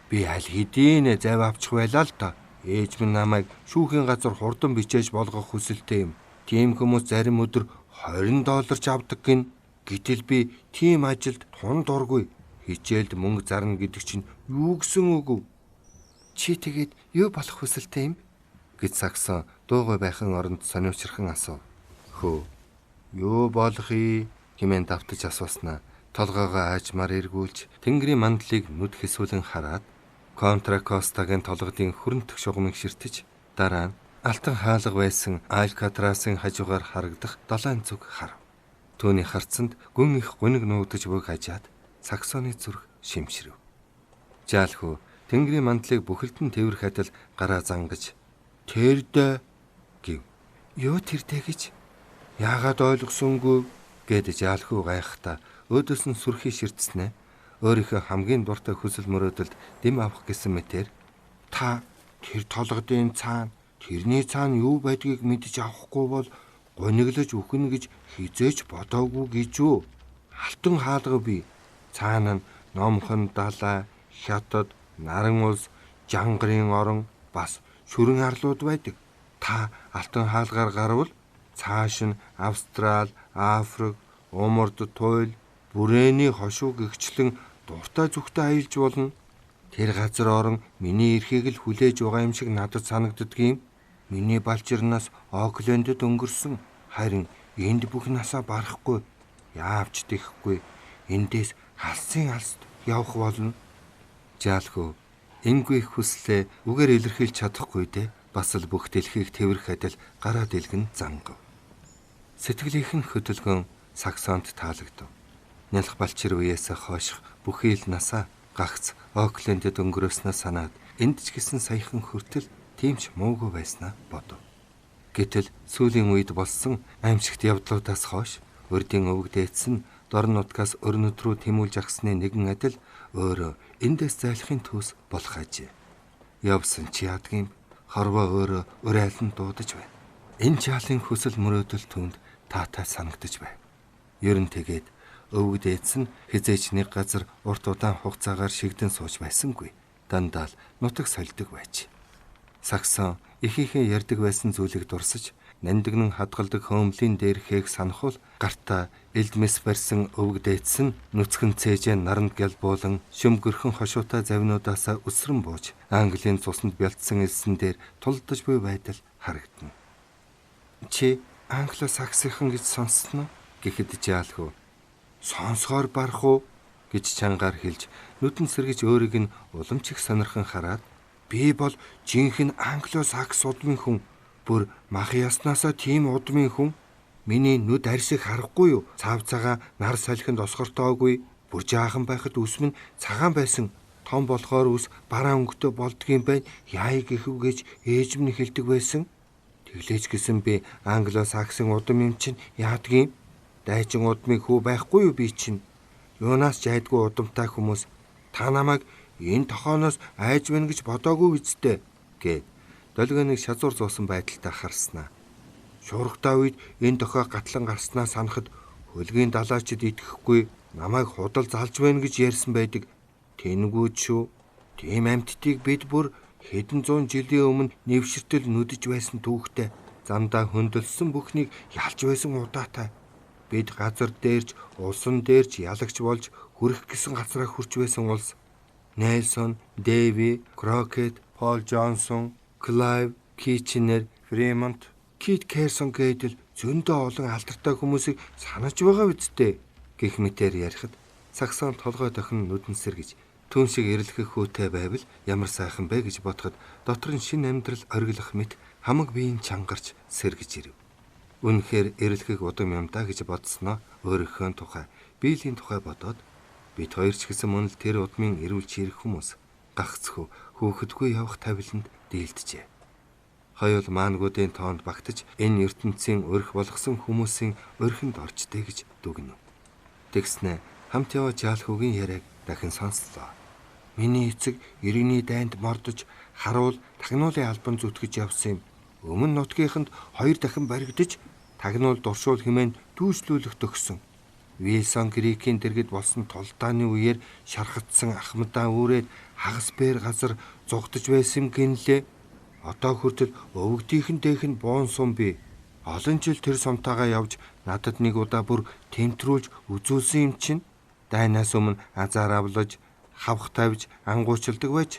би аль хэдийн зав авчих байлаа л та. Ээж минь намайг шүүхийн газар хурдан бичээж болгох хүсэлтэй юм. Тийм хүмүүс зарим өдөр 20 доллар ч авдаг гин. Гэтэл би тийм ажилд тун дургүй. Хичээлд мөнгө зарна гэдэг чинь юу гэсэн үг вэ? Чи тэгээд юу болох хүсэлтэй юм? гэж Сагсан дуугүй байхын оронд сониучрхан асуув. Хөө. Юу болох ий? Хэмээн давтаж асууснаа толгоогоо аажмаар эргүүлж тэнгэрийн мандлыг нүд хэсүүлэн хараад Контра Костагийн толгодын хөрөнтөх шугамыг ширтэж дараа нь алтан хаалга байсан Алькатрасын хажуугаар харагдах долоон зүг харав. Түүний харцанд гүн их гуниг нуугдаж буйг хажаад Саксоны зүрх шимшрэв. Жаалхүү тэнгэрийн мандлыг бүхэлд нь тэврэх адил гараа зангаж "Тэрдээ" гэв. "Юу тэрдээ гэж?" "Яагаад ойлгосонгүй?" гэд Жаалхүү гайхтаа өөдөөс нь сүрхий ширтснээ өөрийнхөө хамгийн дуртай хүсэл мөрөөдөлд дэм авах гэсэн мэтэр та тэр толгодын цаана тэрний цаана юу байдгийг мэдэж авахгүй бол гуниглаж үхнэ гэж хизээч бодоогүй гэж үү? Алтан хаалга бий. Цаана нь номхон далай, хятад, наран улс, жангарын орон бас шүрэн арлууд байдаг. Та алтан хаалгаар гарвал цааш нь Австрал, Африк, Умард, Туйл, Бүрээний хошуу гэгчлэн дуртай зүгтээ аялж болно. Тэр газар орон миний эрхийг л хүлээж байгаа юм шиг надад санагддаг юм. Миний балчирнаас Оклендд өнгөрсөн. Харин энд бүх насаа барахгүй. Яавч тэхгүй. Эндээс алсын алст явах болно. Жаалхүү энгүй хүслээ үгээр илэрхийлж чадахгүй дээ. Бас л бүх дэлхийг тэврэх адил гараа дэлгэн зангав. Сэтгэлийнх нь хөдөлгөөн Саксонд таалагдав. Нялх балчир үеэсээ хойших бүхий л насаа гагц Оклендд өнгөрөөснөө санаад энд ч гэсэн саяхан хүртэл тийм ч муугүй байснаа бодов. Гэтэл сүүлийн үед болсон аимшигт явдлуудаас хойш урдын өвөг дээдс нь дорн нутгаас өрнөд рүү тэмүүлж агсны нэгэн адил өөрөө эндээс зайлахын төс болох ажээ. Явсан чи яадгийн хорвоо өөрөө урайлан дуудаж байна. Энэ чаалын хүсэл мөрөөдөл түнд таатай санагдаж байв. Ер нь тэгээд өвөг дээдс нь хизээч нэг газар урт удаан хугацаагаар шигдэн сууж байсангүй. Дандаа л нутаг сольдог байж. Сагсан ихийнхээ ярьдаг байсан зүйлийг дурсаж нандинан хадгалдаг хөөмлийн дээр хээх санахул гартаа элдмэс барьсан өвөг дээдс нь нүцгэн цээжээ наранд гялбуулан шөмгөрхөн хошуутай завинуудаасаа өсрөн бууж Английн цуснд бялдсан элсэн дээр тулдаж буй байдал харагдана. Чи англо саксынхан гэж сонссон уу? Гэхэд жаалхүү. Сонсохоор барах уу? Гэж чангаар хэлж нүдэн сэргэж өөрийг нь улам ч их сонирхон хараад би бол жинхэнэ англо сакс удмын хүн. Бүр мах яснаасаа тийм удмын хүн. Миний нүд арьсыг харахгүй юу? Цав цагаан нар салхинд осгортоогүй. Бүр жаахан байхад үсэм нь цагаан байсан. Том болохоор ус бараа өнгөтэй болдгийм байна. Яая гэхэв гэж ээж минь хэлдэг байсан. Тэглээч гэсэн би англо-саксын удам юм чинь яадгийн. Дайчин удмыг хүү байхгүй юу би чинь. Юунаас ч айдгүй удамтай хүмүүс та намайг энэ тохооноос айж байна гэж бодоогүй үсттэй гэд долгионыг шазуур зуусан байдалтай харснаа. Шуургатай үед энэ дохой гатлан гарснаа санахад хөлгийн далаачид итгэхгүй намайг худал залж байна гэж ярьсан байдаг. Тэнгүүд шүү. Тийм амьтдыг бид бүр хэдэн зуун жилийн өмнө нэвширтэл нүдэж байсан түүхтэй. Замдаа хөндлөсөн бүхнийг ялж байсан удаатай. Бид газар дээрч, улсан дээрч ялагч болж хүрэх гэсэн газраа хүрч байсан улс. Нельсон, Дэви, Крокет, Пол Джонсон, Клайв, Кичнер, Фримонт, Кит Кэрсон гэдэл зөндөө олон алдартай хүмүүсийг санаж байгаа үсттэй гэх мэтээр ярихад сагсан толгой тохин нүдэн сэргэж түн шиг эрэлхэх хүүтэй байвал ямар сайхан бэ гэж бодоход дотор нь шин амьдрал ориглох мэт хамаг биеийн чангарч сэргэж ирэв. Үнэхээр эрэлхэх удам юм да гэж бодсноо өөрийнхөө тухай, биелийн тухай бодоод бид хоёр ч гэсэн мөн л тэр удмын эрүүлж ирэх хүмүүс гагцхүү хүүхэдгүй явах тавиланд дийлджээ. Хоёул маангуудын тоонд багтаж энэ ертөнцийн өрх болгосон хүмүүсийн өрхөнд оржтэй гэж дүгнэв. Тэгснэ хамт яваа жаалхүүгийн яриаг дахин сонслоо. Миний эцэг иргэний дайнд мордож харуул тагнуулын албан зүтгэж явсан юм. Өмнө нутгийнханд 2 дахин баригдаж тагнуул дуршуул хэмээн дүүжлүүлэх төгсөн. Вилсон Грекийн дэргэд болсон тулдааны үеэр шархагдсан ахмадаа үүрээд хагас бээр газар зугтаж байсан гинлээ. Одоо хүртэл өвөгдийнхэн дэх нь буун сум би. Олон жил тэр сумтайгаа явж надад нэг удаа бүр тэмтрүүлж үзүүлсэн юм чинь. Дайнаас өмнө азар авлаж, хавх тавьж ангуучилдаг байж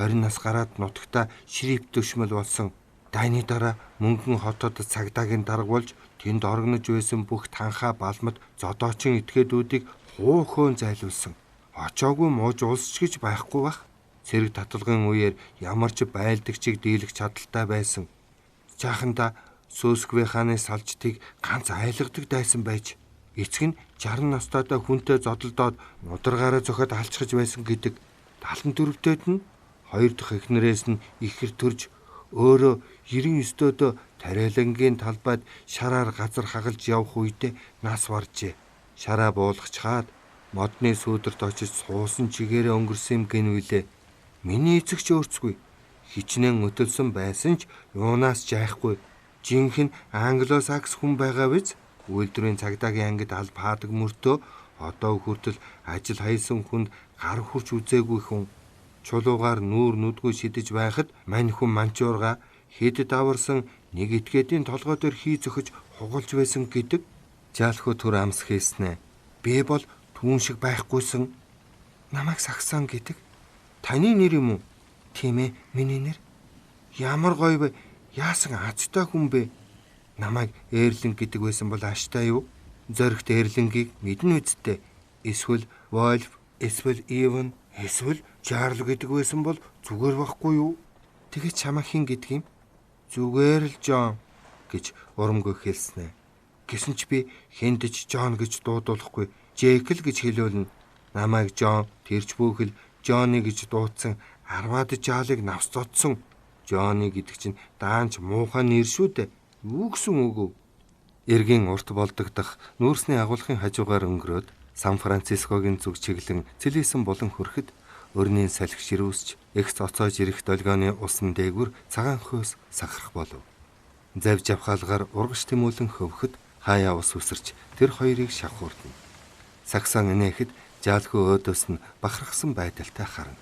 20 нас гараад нутагта шрифт төшмөл болсон. Дайны дараа мөнгөн хотод цагдаагийн дарга болж тэнд орогнож байсан бүх танхаа балмад зодоочин этгээдүүдийг хуухөөн зайлуулсан. Очоогүй мууж улсч гэж байхгүй бах. Цэрэг таталгын үеэр ямар ч байлдагчийг дийлэх чадaltaй байсан. Жааханда Сөсгвэ хааны салжтыг ганц айлгадаг дайсан байж эцэг нь 60 настайдаа хүнтэй зодолдоод нударгаараа зохиод алчхаж байсан гэдэг. 74-д нь хоёр дахь эхнэрээс нь ихэр төрж өөрөө 99-д тариалангийн талбайд шараар газар хагалж явах үедээ нас баржээ. Шараа буулгачхаад модны сүүдэрт очиж суусан чигээрээ өнгөрсөн юм гинвүлээ. Миний эцэг ч өөрцгүй. Хичнээн өтөлсөн байсан ч юунаас жайхгүй. Жинхэнэ англо-сакс хүн байгаа биз? Үйлдвэрийн цагдаагийн ангид алба хаадаг мөртөө одоо хүртэл ажил хайсан хүнд гар хурч үзээгүй хүн. Чулуугаар нүүр нүдгүй шидэж байхад мань хүн манчуурга хэд даварсан нэг этгээдийн толгой дээр хий зөхөж хугалж байсан гэдэг. Жаалхуу түр амс хийснэ. Би бол түүн шиг байхгүйсэн. Намайг сагсан гэдэг. Таны нэр юм уу? Тийм ээ, миний нэр. Ямар гоё вэ? Яасан азтай хүн бэ? Намайг Эрлинг гэдэг байсан бол ааштай юу? Зоригт Эрлингийг мэднэ үсттэй. Эсвэл Вольф, эсвэл Иван, эсвэл Жарл гэдэг байсан бол зүгээр байхгүй юу? Тэгээд чамайг хэн гэдэг юм? Зүгээр л Жон гэж урамгүй хэлснэ. Гэсэн ч би хүнд ч Жон гэж дуудуулахгүй, Жекл гэж хэлүүлнэ. Намайг Жон, тэрч бүхэл Жони гэж дуудсан арваад жаалыг навс зодсон. Жони гэдэг чинь даанч муухай нэр шүү дээ. Юу гэсэн үг вэ? Эргийн урт болдогдох нүүрсний агуулгын хажуугаар өнгөрөөд Сан Францискогийн зүг чиглэн цэлийсэн булан хөрөхөд өрний салхи ширүүсч эгц оцоож ирэх долгионы усан дээгүр цагаан хөөс сахарах болов. Зав жавхаалгаар ургаш тэмүүлэн хөвөхөд хаяа ус үсэрч тэр хоёрыг шавхуурдна. Сагсан инээхэд жаалхүү өөдөөс нь бахархсан байдалтай харна.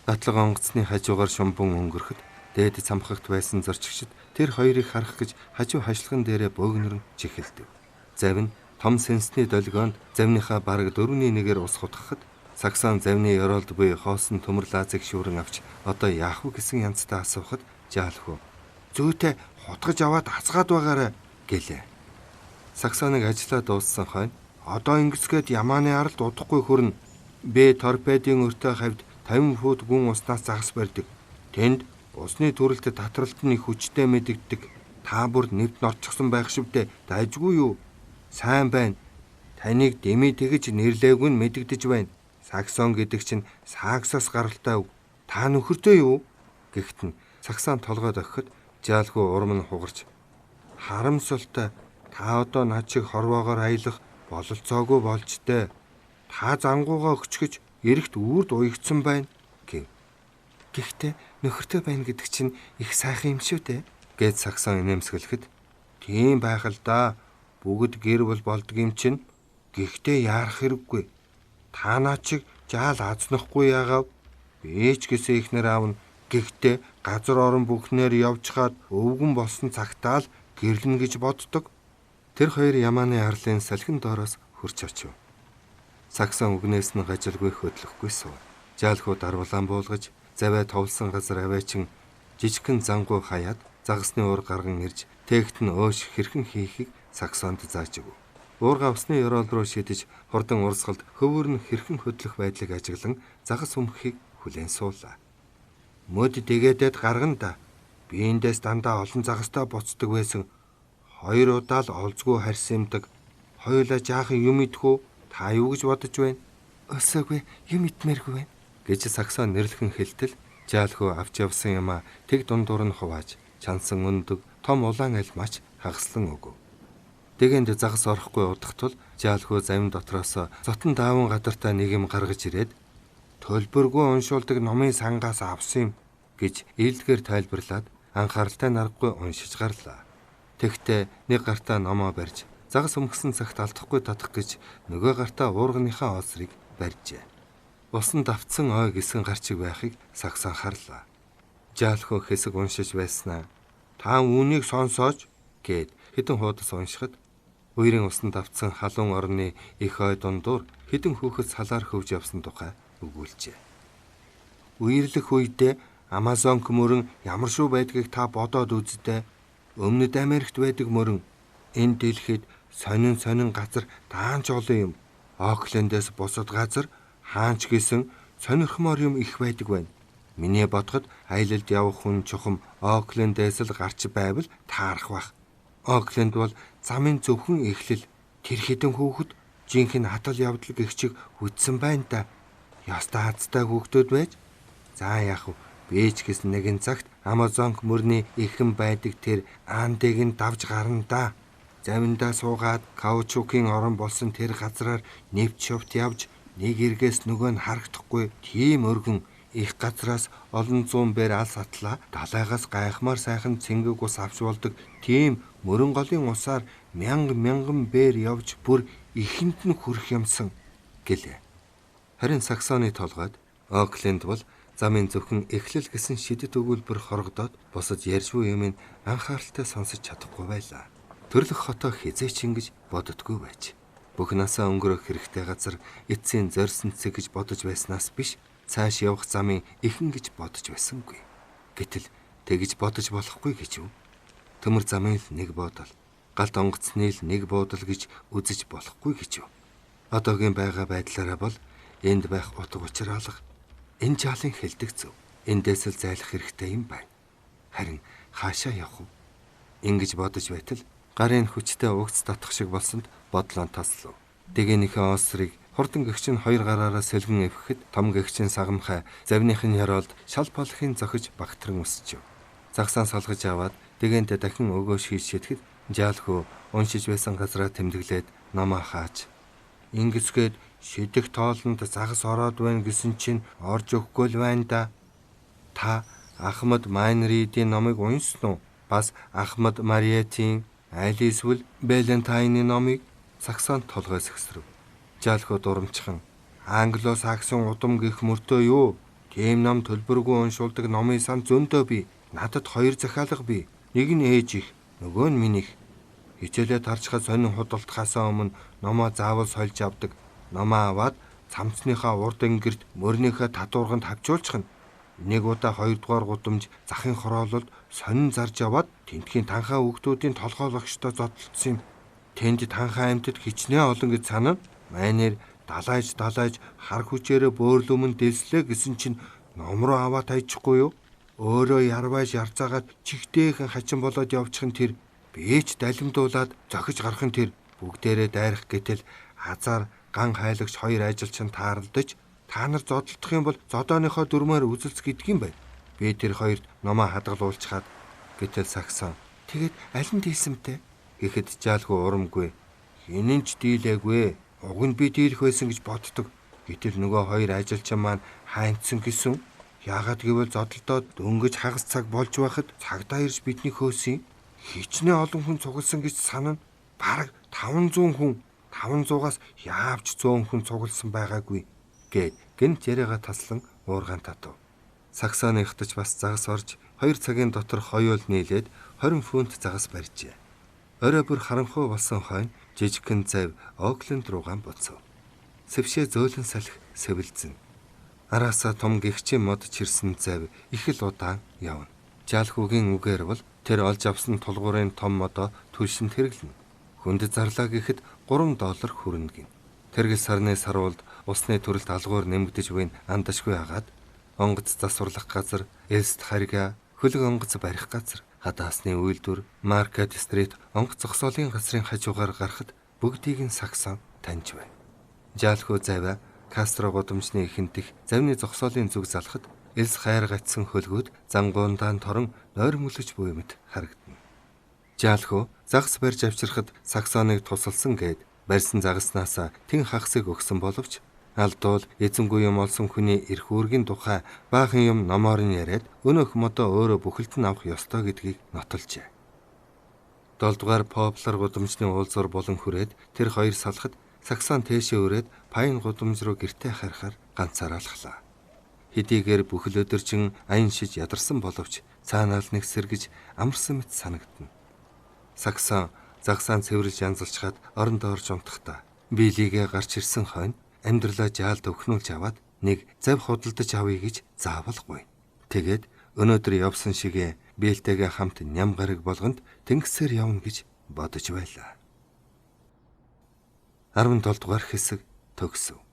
Гатлаг онгоцны хажуугаар шумбун өнгөрөхөд дээд цамхагт байсан зорчигчид тэр хоёрыг харах гэж хажуу хашлаган дээрээ бөөгнөрөн чихэлдэв. Завь нь том сэнсний долгионд завныхаа бараг 4-1-ээр ус хутгахад сагсан завны ёроолд буй хоосон төмөр лаазыг шүүрэн авч одоо яах вэ гэсэн янзтай асуухад жаалхүү зөөтэй хутгаж аваад хасгаад байгаарай гэлээ. Сагсааныг ажиллаа дууссан хойно одоо ингэсгээд Ямааны аралд удахгүй хүрнэ. Бэ торпедын өртөө хавьд 50 фут гүн уснаас загас барьдаг. Тэнд усны төрөлт татралт нь их хүчтэй мэдэгддэг. Та бүр нэвт норчихсон байх шивдэ. Дайжгүй юу? Сайн байна. Таныг дэмий тэгж нэрлээгүй нь мэдэгдэж байна. Саксон гэдэг чинь саксос гаралтай үг. Та нөхөртэй юу? Гэхдээ нь сагсаан толгойд орхиход жаалгүй урам нь хугарч харамсалтай та одоо над шиг хорвоогоор аялах бололцоогүй болж дээ. Та зангуугаа өгчгөж эрэгт үрд уягдсан байна гэв. Гэхдээ нөхөртэй байна гэдэг чинь их сайхан юм шүү дээ гэд сагсаан инээмсэглэхэд тийм байх л да. Бүгд гэр бүл болдог юм чинь. Гэхдээ яарах хэрэггүй. Та наа чиг жаал азнохгүй яагаав. Би ч гэсэн ихнэр аавна. Гэхдээ газар орон бүхнээр явж хаад өвгөн болсон цагтаа л гэрлэнэ гэж боддог. Тэр хоёр Ямааны арлын салхин доороос хурч очив. Сагсан үгнээс нь гажилгүй хөдлөхгүй суув. Жаалхуу дарвалан буулгаж завай товлсон газар аваачин жижигхэн зангуу хаяад загасны уур гарган ирж тээгт нь өөш хэрхэн хийхийг сагсаанд зааж өгөв. Уурга усны ёроол руу шидэж хурдан урсгалд хөвөр нь хэрхэн хөдлөх байдлыг ажиглан загас өмхийг хүлээн суулаа. Мөд дэгээдэд гаргана да. Би эндээс дандаа олон загастай буцдаг байсан. Хоёр удаа л олзгүй харьсан юмдаг. Хоёулаа жаахан юм идэх үү? Та юу гэж бодож байна? Өсөөгүй юм идмээргүй байна гэж сагсаа нэрлэхэн хэлтэл жаалхөө авч явсан юмаа тэг дундуур нь хувааж чансан өндөг том улаан аль мач хагаслан өгөв. Дэгэнд загас орохгүй удах тул жаалхөө завин дотроос зотон даавн гадартай нэг юм гаргаж ирээд төлбөргүй уншуулдаг номын сангаас авсан юм гэж ээлдгээр тайлбарлаад анхааралтай наргагүй уншиж гарлаа. Тэгтээ нэг гартаа номоо барьж загас өмгсөн цагт алдахгүй татах гэж нөгөө гартаа уурганыхаа олсрыг барьжээ. Усан давтсан ой гисэн гарчиг байхыг сагсан харлаа. Жаалхөө хэсэг уншиж байснаа та үүнийг сонсооч гэд хэдэн хуудас уншихад үерийн усан давтсан халуун орны их ой дундуур хэдэн хүүхэд салаар хөвж явсан тухай өгүүлжээ. Үерлэх үедээ Амазонк мөрөн ямар шүү байдгийг та бодоод үздэй. Өмнөд Америкт байдаг мөрөн энэ дэлхийд сонин сонин газар даанч олон юм. Оклендээс бусад газар хаанч гисэн сонирхмоор юм их байдаг байна. Миний бодоход аялалд явах хүн чухам Оклендээс л гарч байвал таарах бах. Окленд бол замын зөвхөн эхлэл. Тэр хэдэн хүүхэд жинхэнэ хатал явдал гэх чиг үдсэн байна да. Ёстой хазтай хүүхдүүд байж. За яах вэ? Би ч гэсэн нэгэн цагт Амазонк мөрний ихэн байдаг тэр Андыг нь давж гарна да. Завиндаа суугаад каучукийн орон болсон тэр газраар нэвт шувт явж нэг эргээс нөгөө нь харагдахгүй тийм өргөн их газраас олон зуун бээр ал сатлаа далайгаас гайхмаар сайхан цэнгэг ус авч болдог тийм мөрөн голын усаар мянга мянган бээр явж бүр ихэнд нь хүрэх юмсан гэлээ. Харин саксоны толгойд Окленд бол замын зөвхөн эхлэл гэсэн шидэт өгүүлбэр хорогдоод бусад ярьж буй юмыг анхааралтай сонсож чадахгүй байлаа. Төрлөх хотоо хизээч ингэж боддггүй байж. Бүх насаа өнгөрөх хэрэгтэй газар эцсийн зорьсон цэг гэж бодож байснаас биш цааш явах замын ихэн гэж бодож байсангүй. Гэтэл тэгж бодож болохгүй гэж юу? Төмөр замын л нэг бодол, галт онгоцны л нэг бодол гэж үзэж болохгүй гэж юу? Одоогийн байгаа байдлаараа бол энд байх утга учир алга. Энэ жаалын хэлдэг зөв. Эндээс л зайлах хэрэгтэй юм байна. Харин хаашаа явах вэ? Ингэж бодож байтал гарын хүчтэй угц татах шиг болсонд бодлон таслав. Дэгэнийхээ осрыг хурдан гэгчин хоёр гараараа сэлгэн эвхэхэд том гэгчин сагамхай завных нь ёроолд шал полохын зохиж багтран өсчөв. Загсаан салгаж аваад дэгээнтэй дахин өгөөш хийж шидэхэд жаалхөө уншиж байсан газраа тэмдэглээд намаа хааж ингэсгээд шидэх тоолонд загас ороод байна гэсэн чинь орж өгөхгүй л байна да. Та Ахмад Майнридийн номыг уншсан уу? Бас Ахмад Мариетийн аль эсвэл Бэлентайны номыг саксон толгой сэгсрэв. Жаалхөө дурамчхан англо-саксон удам гих мөртөө юу? Тийм ном төлбөргүй уншуулдаг номын сан зөндөө би. Надад хоёр захиалга бий. Нэг нь ээж их, нөгөө нь минийх. Хичээлээ тарчхад сонин худалдахаасаа өмнө номоо заавал сольж авдаг. Номоо аваад цамцныхаа урд ангирт мөрнийхөө татуурганд хавчуулчихна. Нэг удаа хоёрдугаар гудамж захын хороололд сонин зарж аваад тентхийн танхаа хүүхдүүдийн толгойлогчтой зодтолцсон юм. Тэнд танхаа амьтад хичнээн олон гэж санана. Майнер далайж далайж хар хүчээрээ бөөрлөмөн дэлслээ гэсэн чинь ном руу аваад таячихгүй юу? Өөрөө ярвайж ярцаагаад чигтээхэн хачин болоод явчих нь тэр би ч далимдуулаад зохиж гарах нь тэр бүгдээрээ дайрах гэтэл азар ган хайлагч хоёр ажилчин тааралдаж Та нар зодолдох юм бол зодооныхоо дүрмээр үзэлц гэдэг юм байна. Би тэр хоёрт номоо хадгалуулчихад гэтэл Саксон. Тэгээд аль нь дийлсэмтэй гэхэд Жаалхүү урамгүй. Хинэн ч дийлээгүй. Уг нь би дийлэх байсан гэж боддог. Гэтэл нөгөө хоёр ажилчин маань хайнцсан гэсэн. Яагаад гэвэл зодолдоод дөнгөж хагас цаг болж байхад цагдаа ирж бидний хөөсөн. Хичнээн олон хүн цугласан гэж санана. Бараг 500 хүн, 500-аас яавч 100 хүн цугласан байгаагүй гэд гэнт яриагаа таслан уургаан татав. Саксоны ихтаж бас загас орж 2 цагийн дотор хоёул нийлээд 20 фунт загас барьжээ. Орой бүр харанхуй болсон хойно жижигхэн зав Окленд руугаан буцав. Сэвшээ зөөлөн салхи сэвэлзэн. Араасаа том гэгчийн мод чирсэн зав их л удаан явна. Жаалхүүгийн үгээр бол тэр олж авсан тулгуурын том модоо түлшинд хэрэглэнэ. Хүнд зарлаа гэхэд 3 доллар хүрнэ гин. Тэргэл сарны саруулд усны төрөлт алгуур нэмэгдэж буй андашгүй хагаад онгоц засварлах газар, элст харига, хөлөг онгоц барих газар, хадаасны үйлдвэр, Маркет стрит онгоц зогсоолын газрын хажуугаар гарахад бүгдийг нь Саксон таньж байв. Жаалхүү зайваа Кастро гудамжны ихэнх завны зогсоолын зүг залхад элс хайр гацсан хөлгүүд зангуундаан торон нойрмөглөж буй мэт харагдана. Жаалхүү загас барьж авчирхад Саксоныг тусалсан гээд барьсан загаснаас тэн хагасыг өгсөн боловч алдуул эзэнгүй юм олсон хүний эрх үүргийн тухай баахан юм номоор нь яриад өнөөх модоо өөрөө бүхэлд нь авах ёстой гэдгийг нотолжээ. 7 дугаар Поплар гудамжны уулзуур болон хүрээд тэр хоёр салахад Саксон тээшээ өрөөд Пайн гудамж руу гэртээ харахаар ганцаараа алхлаа. Хэдийгээр бүхэл өдөржин аян шиж ядарсан боловч цаанаал нэг сэргэж амарсан мэт санагдана. Саксон загсаан цэвэрлж янзалчхад оронд орж унтахдаа Билигээ гарч ирсэн хойно амьдралаа жаалд өхнүүлж аваад нэг зав худалдаж авъя гэж заавалгүй. Тэгээд өнөөдөр явсан шигээ Билтэйгээ хамт ням гараг болгонд тэнгисээр явна гэж бодож байлаа. 17 дугаар хэсэг төгсөв.